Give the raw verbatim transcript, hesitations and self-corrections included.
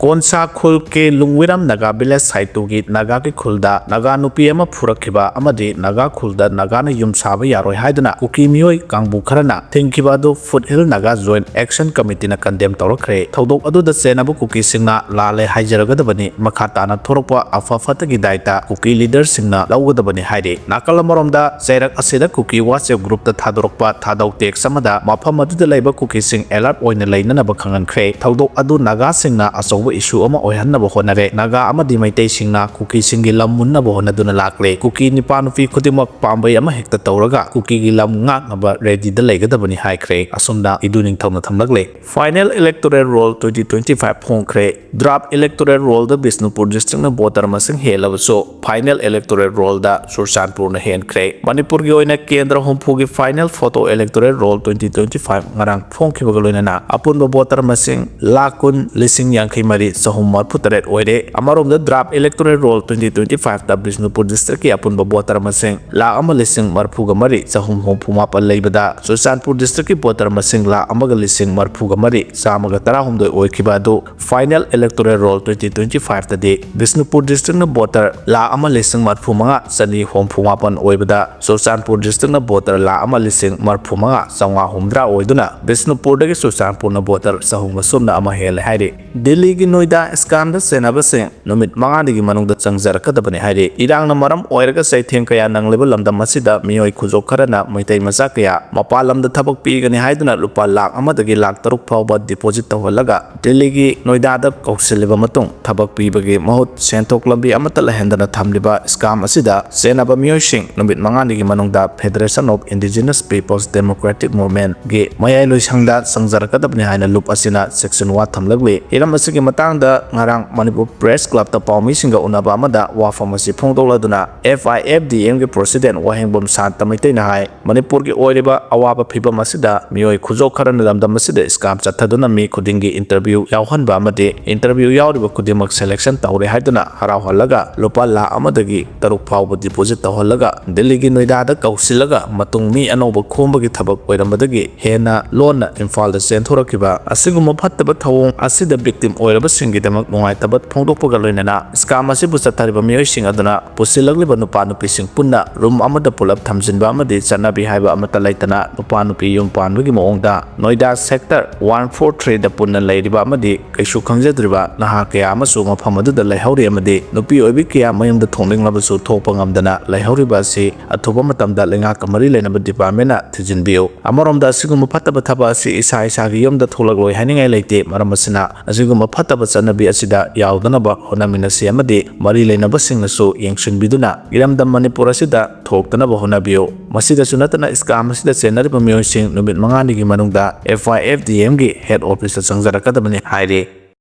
ꯀꯣꯟꯁꯥ ꯈꯨꯜ ꯀꯦ ꯂꯨꯡꯋꯤꯔꯥꯝ ꯅꯥꯒꯥ ꯚꯤꯂꯦꯖ ꯁꯥꯏꯇꯨꯒꯤ ꯅꯥꯒꯥꯒꯤ ꯈꯨꯜꯗ ꯅꯥꯒꯥ ꯅꯨꯄꯤ ꯑꯃ ꯐꯨꯔꯛꯈꯤꯕ ꯑꯃꯗꯤ ꯅꯥꯒꯥ ꯈꯨꯜꯗ ꯅꯥꯒꯥꯅ ꯌꯨꯝ ꯁꯥꯕ ꯌꯥꯔꯣꯏ ꯍꯥꯏꯗꯨꯅ ꯀꯨꯀꯤ ꯃꯤꯑꯣꯏ ꯀꯥꯡꯕꯨ ꯈꯔꯅ ꯊꯤꯡꯈꯤꯕ ꯑꯗꯨ foothill Naga joint action ꯀꯃꯤꯇꯤꯅ ꯀꯟꯗꯦꯝ ꯇꯧꯔꯛꯈ꯭ꯔꯦ꯫ ꯊꯧꯗꯣꯛ ꯑꯗꯨꯗ ꯆꯦꯟꯅꯕ ꯀꯨꯀꯤꯁꯤꯡꯅ ꯂꯥꯜꯂꯦ ꯍꯥꯏꯖꯔꯒꯗꯕꯅꯤ, ꯃꯈꯥ ꯇꯥꯅ ꯊꯣꯔꯛꯄ ꯑꯐ ꯐꯠꯇꯒꯤ ꯗꯥꯏꯇ ꯀꯨꯀꯤ ꯂꯤꯗꯔꯁꯤꯡꯅ ꯂꯧꯒꯗꯕꯅꯤ ꯍꯥꯏꯔꯤ꯫ ꯅꯥꯀꯜ ꯑꯃꯔꯣꯝꯗ ꯆꯩꯔꯛ ꯑꯁꯤꯗ ꯀꯨꯀꯤ ꯋꯥꯆꯦꯞ ꯒ꯭ꯔꯨꯞꯇ ꯊꯥꯗꯣꯔꯛꯄ ꯊꯥꯗꯧ ꯇꯦꯛꯁ ꯑꯃꯗ ꯃꯐꯝ ꯑꯗꯨꯗ ꯂꯩꯕ ꯀꯨꯀꯤꯁꯤꯡ ꯑꯦꯂꯔꯠ ꯑꯣꯏꯅ ꯂꯩꯅꯅꯕ ꯈꯪꯍꯟꯈ꯭ꯔꯦ꯫ ꯊꯧꯗꯣꯛ ꯑꯗꯨ ꯅꯥꯒꯥꯁꯤꯡꯅ ꯑꯆꯧꯕ ꯏꯁꯨ ꯑꯃ ꯑꯣꯏꯍꯟꯅꯕ ꯍꯣꯠꯅꯔꯦ꯫ ꯅꯥꯒꯥ ꯑꯃꯗꯤ ꯃꯩꯇꯩꯁꯤꯡꯅ ꯀꯨꯀꯤꯁꯤꯡꯒꯤ ꯂꯝ ꯃꯨꯟꯅꯕ ꯍꯣꯠꯅꯗꯨꯅ ꯂꯥꯛꯂꯦ꯫ ꯀꯨꯀꯤ ꯅꯨꯄꯥ ꯅꯨꯄꯤ ꯈꯨꯗꯤꯡꯃꯛ ꯄꯥꯝꯕꯩ ꯑꯃ ꯍꯦꯛꯇ ꯇꯧꯔꯒ ꯀꯨꯀꯤꯒꯤ ꯂꯝ ꯉꯥꯛꯅꯕ ꯔꯦꯗꯤꯗ ꯂꯩꯒꯗꯕꯅꯤ ꯍꯥꯏꯈ꯭ꯔꯦ꯫ ꯑꯁꯨꯝꯅ ꯏꯗꯨ ꯅꯤꯡꯊꯧꯅ ꯊꯝꯂꯛꯂꯦ꯫ Final electoral roll twenty twenty-five ꯐꯣꯡꯈ꯭ꯔꯦ꯫ Draft electoral rollꯗ Bishnupur districtꯅ voter ꯃꯁꯤꯡ ꯍꯦꯜꯂꯕꯁꯨ final electoral rollꯗ ꯆꯨꯔꯆꯥꯟꯄꯨꯔꯅ ꯍꯦꯟꯈ꯭ꯔꯦ꯫ ꯃꯅꯤꯄꯨꯔꯒꯤ ꯑꯣꯏꯅ ꯀꯦꯟꯗ꯭ꯔ ꯍꯨꯝꯐꯨꯒꯤ final photo electoral roll twenty twenty-five ꯉꯔꯥꯡ ꯐꯣꯡꯈꯤꯕꯒ ꯂꯣꯏꯅꯅ ꯑꯄꯨꯟꯕ voter ꯃꯁꯤꯡ ꯂꯥꯈ ꯀꯨꯟ ꯂꯤꯁꯤꯡ ꯌꯥꯡꯈꯩ ꯃꯔꯤ ꯆꯍꯨꯝ ꯃꯔꯤꯐꯨ ꯇꯔꯦꯠ ꯑꯣꯏꯔꯦ꯫ ꯑꯃꯔꯣꯝꯗ draft electoral roll twenty twenty-fiveꯇ Bishnupur districtꯀꯤ ꯑꯄꯨꯟꯕ voter ꯃꯁꯤꯡ ꯂꯥꯈ ꯑꯃ ꯂꯤꯁꯤꯡ ꯃꯔꯤꯐꯨꯒ ꯃꯔꯤ ꯆꯍꯨꯝ ꯍꯨꯝꯐꯨ ꯃꯥꯄꯟ ꯂꯩꯕꯗ ꯆꯨꯔꯆꯥꯟꯄꯨꯔ districtꯀꯤ voter ꯃꯁꯤꯡ ꯂꯥꯈ ꯑꯃꯒ ꯂꯤꯁꯤꯡ ꯃꯔꯤꯐꯨꯒ ꯃꯔꯤ ꯆꯥꯝꯃꯒ ꯇꯔꯥꯍꯨꯝꯗꯣꯏ ꯑꯣꯏꯈꯤꯕ ꯑꯗꯨ final electoral roll twenty twenty-fiveꯇꯗꯤ Bishnupur districtꯅ voter lakh ꯑꯃ ꯂꯤꯁꯤꯡ ꯃꯔꯤꯐꯨ ꯃꯉꯥ ꯆꯅꯤ ꯍꯨꯝꯐꯨ ꯃꯥꯄꯟ ꯑꯣꯏꯕꯗ ꯆꯨꯔꯆꯥꯟꯄꯨꯔ districtꯅ voter ꯂꯥꯈ ꯑꯃ ꯂꯤꯁꯤꯡ ꯃꯔꯤꯐꯨ ꯃꯉꯥ ꯆꯥꯝꯃꯉꯥ ꯍꯨꯝꯗ꯭ꯔꯥ ꯑꯣꯏꯗꯨꯅ ꯕꯤꯁꯅꯨꯄꯨꯔꯗꯒꯤ ꯆꯨꯔꯆꯥꯟꯄꯨꯔꯅ voter ꯆꯍꯨꯝꯒ ꯁꯨꯞꯅ ꯑꯃ ꯍꯦꯜꯂꯦ ꯍꯥꯏꯔꯤ꯫ ꯗꯤꯜꯂꯤꯒꯤ ꯅꯣꯏꯗꯥ scamꯗ ꯆꯦꯟꯅꯕꯁꯤꯡ ꯅꯨꯃꯤꯠ ꯃꯉꯥꯅꯤꯒꯤ ꯃꯅꯨꯡꯗ ꯆꯪꯖꯔꯛꯀꯗꯕꯅꯤ ꯍꯥꯏꯔꯤ꯫ ꯏꯔꯥꯡꯅ ꯃꯔꯝ ꯑꯣꯏꯔꯒ ꯆꯩꯊꯦꯡ ꯀꯌꯥ ꯅꯪꯂꯤꯕ ꯂꯝꯗꯝ ꯑꯁꯤꯗ ꯃꯤꯑꯣꯏ ꯈꯨꯖꯣꯞ ꯈꯔꯅ ꯃꯩꯇꯩ ꯃꯆꯥ ꯀꯌꯥ ꯃꯄꯥꯟ ꯂꯝꯗ ꯊꯕꯛ ꯄꯤꯒꯅꯤ ꯍꯥꯏꯗꯨꯅ ꯂꯨꯄꯥ ꯂꯥꯈ ꯑꯃꯗꯒꯤ ꯂꯥꯈ ꯇꯔꯨꯛ ꯐꯥꯎꯕ deposit ꯇꯧꯍꯜꯂꯒ ꯗꯤꯜꯂꯤꯒꯤ ꯅꯣꯏꯗꯥꯗ ꯀꯧꯁꯤꯜꯂꯤꯕ ꯃꯇꯨꯡ ꯊꯕꯛ ꯄꯤꯕꯒꯤ ꯃꯍꯨꯠ ꯁꯦꯟꯊꯣꯛ ꯂꯝꯕꯤ ꯑꯃꯠꯇ ꯂꯩꯍꯟꯗꯅ ꯊꯝꯂꯤꯕ scam ꯑꯁꯤꯗ ꯆꯦꯟꯅꯕ ꯃꯤꯑꯣꯏꯁꯤꯡ ꯅꯨꯃꯤꯠ ꯃꯉꯥꯅꯤꯒꯤ ꯃꯅꯨꯡꯗ Federation of Indigenous Peoples Democratic Movementꯒꯤ ꯃꯌꯥꯏ ꯂꯣꯏꯁꯪꯗ ꯆꯪꯖꯔꯛꯀꯗꯕꯅꯤ ꯍꯥꯏꯅ ꯂꯨꯞ ꯑꯁꯤꯅ section one ꯊꯝꯂꯛꯂꯤ꯫ ꯍꯤꯔꯝ ꯑꯁꯤꯒꯤ ꯃꯇꯥꯡꯗ ꯉꯔꯥꯡ ꯃꯅꯤꯄꯨꯔ Press Clubꯇ ꯄꯥꯎꯃꯤꯁꯤꯡꯒ ꯎꯅꯕ ꯑꯃꯗ ꯋꯥꯐꯝ ꯑꯁꯤ ꯐꯣꯡꯗꯣꯛꯂꯗꯨꯅ F I F D Mꯒꯤ president ꯋꯥꯍꯦꯡꯕꯝ ꯁꯥꯟꯇ ꯃꯩꯇꯩꯅ ꯍꯥꯏ, ꯃꯅꯤꯄꯨꯔꯒꯤ ꯑꯣꯏꯔꯤꯕ ꯑꯋꯥꯕ ꯐꯤꯕꯝ ꯑꯁꯤꯗ ꯃꯤꯑꯣꯏ ꯈꯨꯖꯣꯞ ꯈꯔꯅ ꯂꯝꯗꯝ ꯑꯁꯤꯗ scam ꯆꯠꯊꯗꯨꯅ ꯃꯤ ꯈꯨꯗꯤꯡꯒꯤ interview ꯌꯥꯎꯍꯟꯕ ꯑꯃꯗꯤ interview ꯌꯥꯎꯔꯤꯕ ꯈꯨꯗꯤꯡꯃꯛ selection ꯇꯧꯔꯦ ꯍꯥꯏꯗꯨꯅ ꯍꯔꯥꯎꯍꯜꯂꯒ ꯂꯨꯄꯥ ꯂꯥꯈ ꯑꯃꯗꯒꯤ ꯇꯔꯨꯛ ꯐꯥꯎꯕ deposit ꯇꯧꯍꯜꯂꯒ ꯗꯤꯜꯂꯤꯒꯤ ꯅꯣꯏꯗꯥꯗ ꯀꯧꯁꯤꯜꯂꯒ ꯃꯇꯨꯡ ꯃꯤ ꯑꯅꯧꯕ ꯈꯣꯝꯕꯒꯤ ꯊꯕꯛ ꯑꯣꯏꯔꯝꯕꯗꯒꯤ ꯍꯦꯟꯅ ꯂꯣꯟꯅ ꯏꯝꯐꯥꯜꯗ ꯆꯦꯟꯊꯣꯔꯛꯈꯤꯕ ꯑꯁꯤꯒꯨꯝꯕ ꯐꯠꯇꯕ ꯊꯧꯑꯣꯡ ꯑꯁꯤꯗ victim ꯑꯣꯏꯔꯕ ꯁꯤꯡꯒꯤꯗꯃꯛ ꯅꯨꯡꯉꯥꯏꯇꯕ ꯐꯣꯡꯗꯣꯛꯄꯒ ꯂꯣꯏꯅꯅ scam ꯑꯁꯤꯕꯨ ꯆꯠꯊꯔꯤꯕ ꯃꯤꯑꯣꯏꯁꯤꯡ ꯑꯗꯨꯅ ꯄꯨꯁꯤꯜꯂꯛꯂꯤꯕ ꯅꯨꯄꯥ ꯅꯨꯄꯤꯁꯤꯡ ꯄꯨꯟꯅ room ꯑꯃꯗ ꯄꯨꯂꯞ ꯊꯝꯖꯤꯟꯕ ꯑꯃꯗꯤ ꯆꯠꯅꯕꯤ ꯍꯥꯏꯕ ꯑꯃꯠꯇ ꯂꯩꯇꯅ ꯅꯨꯄꯥ ꯅꯨꯄꯤ ꯌꯨꯝ ꯄꯥꯟꯕꯒꯤ ꯃꯑꯣꯡꯗ ꯅꯣꯏꯗꯥ sector one four three ꯗ ꯄꯨꯟꯅ ꯂꯩꯔꯤꯕ ꯑꯃꯗꯤ ꯀꯩꯁꯨ ꯈꯪꯖꯗ꯭ꯔꯤꯕ ꯅꯍꯥ ꯀꯌꯥ ꯑꯃꯁꯨ ꯃꯐꯝ ꯑꯗꯨꯗ ꯂꯩꯍꯧꯔꯤ ꯑꯃꯗꯤ ꯅꯨꯄꯤ ꯑꯣꯏꯕꯤ ꯀꯌꯥ ꯃꯌꯨꯝꯗ ꯊꯣꯛꯅꯤꯡꯂꯕꯁꯨ ꯊꯣꯛꯄ ꯉꯝꯗꯅ ꯂꯩꯍꯧꯔꯤꯕ ꯑꯁꯤ ꯑꯊꯨꯕ ꯃꯇꯝꯗ ꯂꯩꯉꯥꯛꯀ ꯃꯔꯤ ꯂꯩꯅꯕ department ꯅ ꯊꯤꯖꯤꯟꯕꯤꯌꯨ꯫ ꯑꯃꯔꯣꯝꯗ ꯑꯁꯤꯒꯨꯝꯕ ꯐꯠꯇꯕ ꯊꯕꯛ ꯑꯁꯤ ꯏꯁꯥ ꯏꯁꯥꯒꯤ ꯌꯨꯝꯗ ꯊꯣꯛꯂꯛꯂꯣꯏ ꯍꯥꯏꯅꯤꯡꯉꯥꯏ ꯂꯩꯇꯦ꯫ ꯃꯔꯝ ꯑꯁꯤꯅ ꯑꯁꯤꯒꯨꯝꯕ ꯐꯠꯇꯕ ꯆꯠꯅꯕꯤ ꯑꯁꯤꯗ ꯌꯥꯎꯗꯅꯕ ꯍꯣꯠꯅꯃꯤꯟꯅꯁꯤ ꯑꯃꯗꯤ ꯃꯔꯤ ꯂꯩꯅꯕꯁꯤꯡꯅꯁꯨ ꯌꯦꯡꯁꯤꯟꯕꯤꯗꯨꯅ ꯏꯔꯝꯗꯝ ꯃꯅꯤꯄꯨꯔ ꯑꯁꯤꯗ ꯊꯣꯛꯇꯅꯕ ꯍꯣꯠꯅꯕꯤꯌꯨ꯫ ꯃꯁꯤꯗꯁꯨ ꯅꯠꯇꯅ scam ꯑꯁꯤꯗ ꯆꯦꯟꯅꯔꯤꯕ ꯃꯤꯑꯣꯏꯁꯤꯡ ꯅꯨꯃꯤꯠ ꯃꯉꯥꯅꯤꯒꯤ ꯃꯅꯨꯡꯗ F I F D M ꯒꯤ head office ꯇ ꯆꯪꯖꯔꯛꯀꯗꯕꯅꯤ ꯍꯥꯏꯔꯤ꯫